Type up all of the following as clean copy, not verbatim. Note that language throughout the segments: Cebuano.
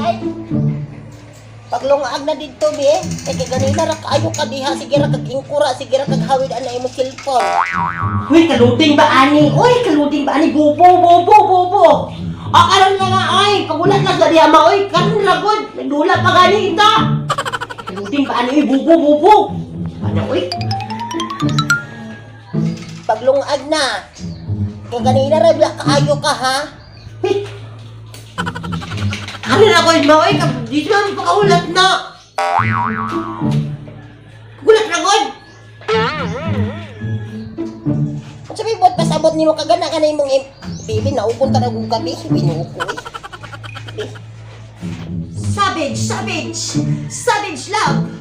Ay. Paglungaag na didto be, kay kay ganina ra kaayo ka diha, sige ra kag ingkura, sige ra kag hawid ana imong cellphone. Uy, kaluding ba ani? Uy, kaluding ba ani? Bubo, bubo, bubo. O, karon na nga, oy. Pagulat lang sa diha ma, oy. Karon ra gud. Nagdula pa gani ita. Kaluding ba ani? Uy, bubo, bubo. Ano, oy? Paglungag na. Kay ganina ra bila kaayo ka, ha? Uy. Karon na ko, ma, oy. Di siya pakaulat na. Gulat na gud. Unsa may buot pasabot nimo kagana ka na imong bibi naupon ka na og gabi, binuo ko eh. Bi. Savage, savage, savage love.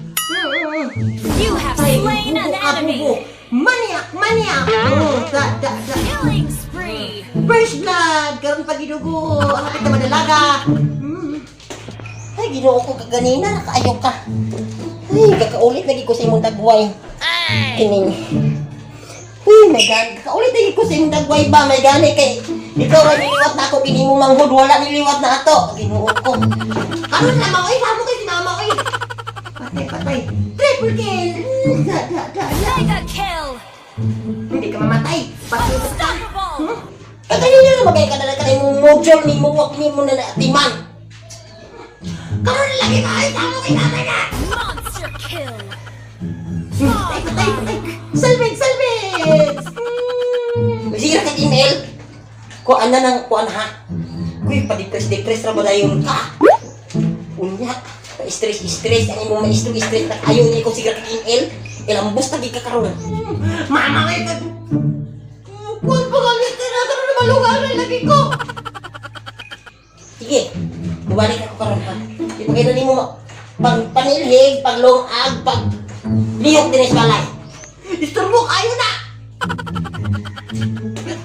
You have Ay, slain an bubo ka, enemy. bubo. Maniac, maniac. Oh, da, da, da. Killing spree. First blood, karon pa gidugo. Ang hapit na madalaga. Ay, Ginoo ko, kaganina nakaayo ka. Ay, kakaulit lagi ko sa imong dagway. Kining. Uy, my God, kakaulit lagi ko sa imong dagway ba, may gani kay ikaw ra niliwat na ako kini imong manghud, wala niliwat na ato. Ginoo ko. Karon na oy, kamo kay si mama oy. Patay, patay. Triple kill. Da, da, da, da. Mega kill. Hindi ka mamatay. Patay ka. Unstoppable. Kaganina na magay ka na ka imong module nimo wak nimo na naatiman. Karon lagi ba ay kamo kay mama na. Monster kill. Patay, patay, patay. Salvage, salvage. Sige ra kag email. Kuan na nang kuan ha. Kuy, pa-depress-depress ra ba dayon ka? Unya, pa-stress-stress ang imong maistro-stress na ayo ni ko sige ra kag email. Ilambos tagi ka karon. Mama kay ka. Kuan pa kami na karon malugaran lagi ko. Sige, bumalik ako karon ha. Di pa kayo nimo pag panilhig, pag lungag, pag lihok din sa balay. Istorbo kayo na.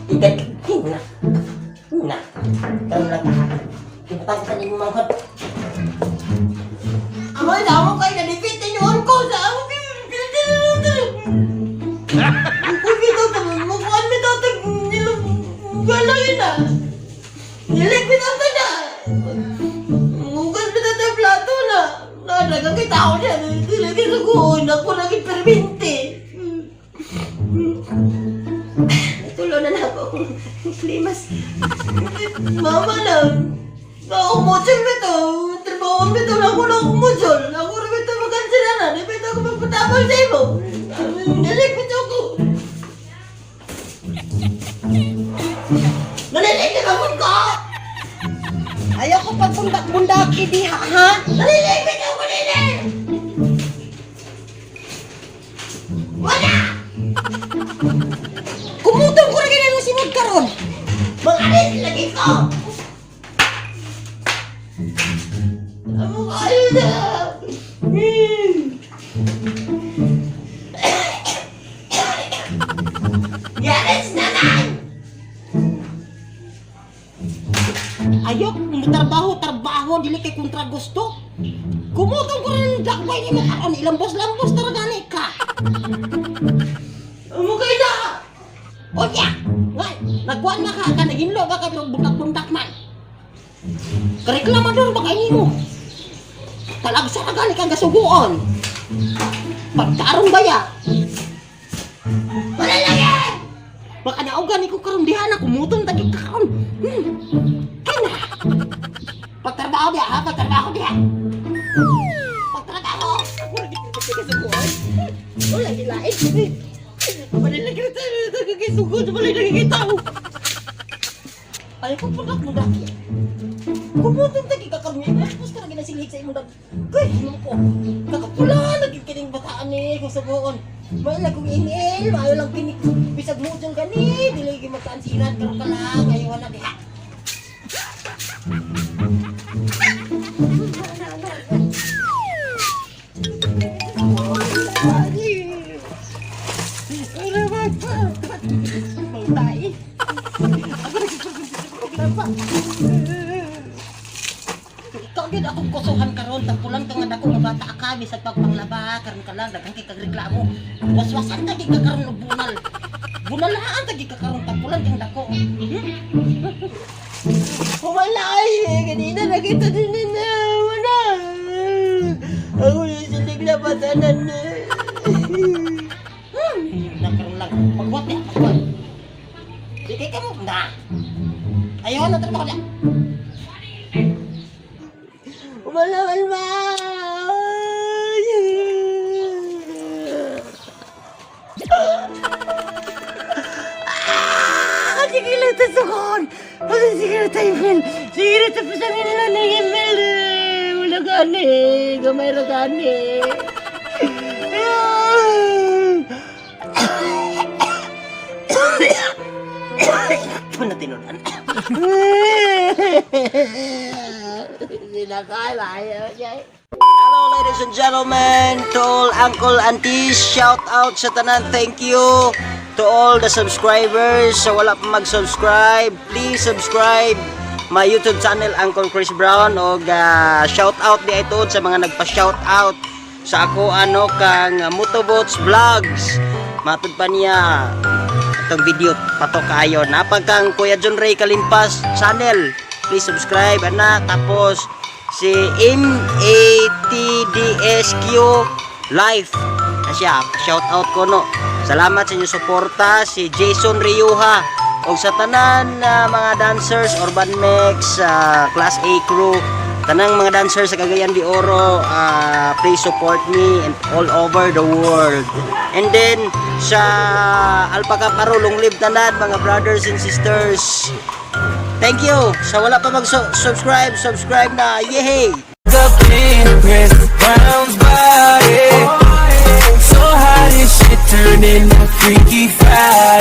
Igat na. Na. Karon lang ka ha. Ibutang sa nimo manghod. Amoy na ako kay na-defeat noon ko sa ako. Mukuan mi tatag nilong galay na. Nilig mi tatag na. Mugas mi tatag plato na. Nadagang kita ako niya. Dili kisuguon. Ako lagi perminti. Natulo na na ako. Klimas. Mama na. Ako mochol bito. Trabaho bito na ako na ako mochol. Ako rin bito magkansila na. Di bito ako magpatabang sa imo. Nalik bito ako. Nalilig na naman ko! Ayaw ko pagbundak-bundaki diha ha. Nalilig bito ako nila! Wala! Kumutong ko ra gyud ang sinod karon. Mga alis lagi ko! Amo kayo na! Yaris naman! Ayok, trabaho, trabaho, dili kay kontra gusto. Kumutong ko rin ang dakbay nimo karon, ilambos-lambos tara gani ka. Amo kayo na! Onya, nga, nagkuan na ka, ka naginlo ba ka pero bundak-bundak man. Kareklamador ba kay nimo? Talagsa ra gani kang gasuguon. Pagtarong baya. Wala lagi! Baka naogan ko karon diha na kumutong tagi ka karon. Kina. Pagtrabaho diha ha, pagtrabaho diha. Pagtrabaho. Ako lagi kasuguan. Wala gilain. Wala lagi nagkakasugod. Wala lagi tao. Ay ko pundak mo daki. Kumutong tagi ka karon mas ka na ginasilhig sa imong dag. Kay ko. Nakapula lagi kining bataan ni kung subuon. Maayo lang kong email, maayo lang kinik bisag module gani, dili gyud magkaansiran karon ka lang, ayaw na diha. Ano ba? Mautay. Ako nagsusugot. Ikaw gyud akong kusuhan karon, tampulan ka nga dako nga bata ka, bisag pagpanglaba karon ka lang daghan kay kag reklamo. Waswasan ta gid ka karon og bunal. Bunalaan ta gid ka karon, tampulan kang dako. Wala ay. Kanina nakita din na. Matanan ni. Nakaroon lang. Pagwat niya, pagwat. Sige ka mo. Na. Ayaw na, trabaho niya. Umalaman ma! Ah, sige lang ta sukon. Sige lang tayo, Phil. Sige lang ta pasamin lang ng email. Wala gani. Gamay ra gani. Ito na tinunan. Sinakay, ayaw siya. Hello, ladies and gentlemen, to all uncle, aunties, shout out sa tanan, thank you to all the subscribers. Sa wala pa mag-subscribe, please subscribe my YouTube channel, Uncle Chris Brown, og shout out di ito sa mga nagpa-shout out sa ako ano kang Motobots Vlogs. Matud pa niya itong video patok kaayo. Napag kang Kuya John Ray Kalimpas channel. Please subscribe ana, tapos si MATDSQ Life. Na siya, shout out ko no. Salamat sa inyong suporta, si Jason Rioja og sa tanan na mga dancers, Urban Mix, Class A crew, tanang mga dancers sa Cagayan de Oro, please support me and all over the world. And then sa Alpaca Paro, long live tanan mga brothers and sisters. Thank you. Sa wala pa mag-subscribe, subscribe na. Yay! Up in Chris Brown's body. So how this shit turn into Freaky Friday?